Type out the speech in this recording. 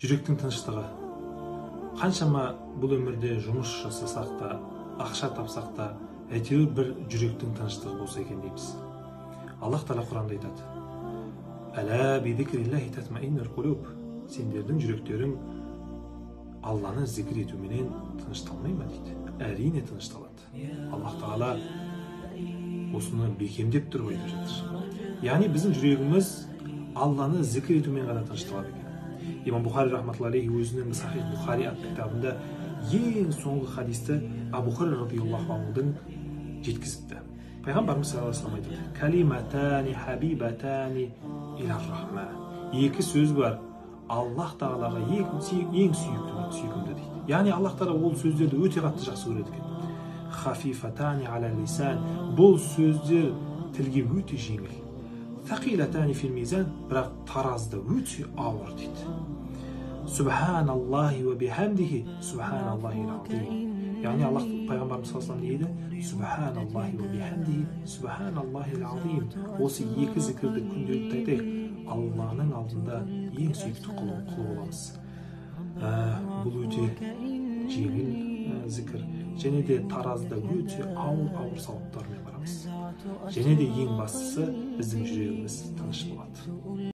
Жүректің тыныштығы. Қаншама бұл өмірде жұмыс жасасақ та, ақша тапсақ та, әйтеуір бір жүректің тыныштығы болса екен дейміз. Аллах тағала Құранда айтады: «Әлә би зикриллахи татмаиннул қулуб». Сендердің жүректерің Алланы зікір етуменен тынышталмай ма дейді. Әрине тынышталады. Аллах тағала осыны бекемдеп тұрып айтып жатыр. Яғни біздің жүрегіміз Алланы зікір етумен ғана тынышталады екен. Имам Бұхари рахматуллахи алейхи өзінің Сахих Бұхари атты кітабында ең соңғы хадисті Абу Хурайра радиаллаху анхудың жеткізіпті. Пайғамбарымыз саллаллаху алейхи вассалам айтады: «Калиматани хабибатани илар рахман». Екі сөз бар, Аллах тағалаға ең сүйкімді дейді. Яғни Аллах тағала ол сөздерді өте қатты жақсы көреді екен. Хафифатани аля лисан. Бұл сөздер тілге өте жеңіл. Thaqilатани фил мизан, бірақ таразыда өте ауыр дейді. Субханаллахи ва бихамдихи субханаллахи азим. Яғни Аллах пайғамбарымыз саллаллаху алейхи дейді: субханаллахи ва бихамдихи субханаллахи азим. Осы екі зікірді күнделікті айтайық, Алланың алдында ең сүйікті құлы боламыз. Бұл өте жеңіл зікір, және де таразыда өте ауыр сауаптармен барамыз. Және де ең бастысы, біздің жүрегіміз тыныш болады.